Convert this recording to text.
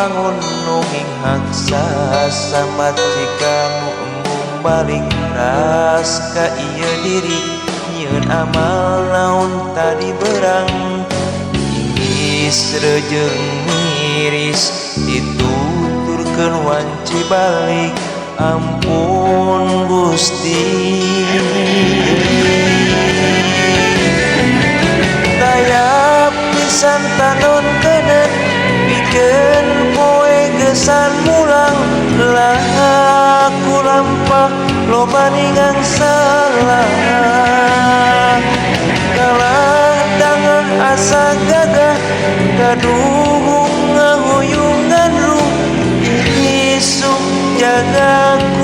Wangun nunging hak sasamat jika nu embung balik ras ka ieu diri nyieun amal naon tadi berang Inggris rejeung miris dituturkeun wanci balik ampun Gusti. Taya pisan tanon keuneut pikeun poe gesan mulang laku lampah loba ningang salah kalah dangah asa gagah kaduhung ngahuyungan ruh isuk jaga.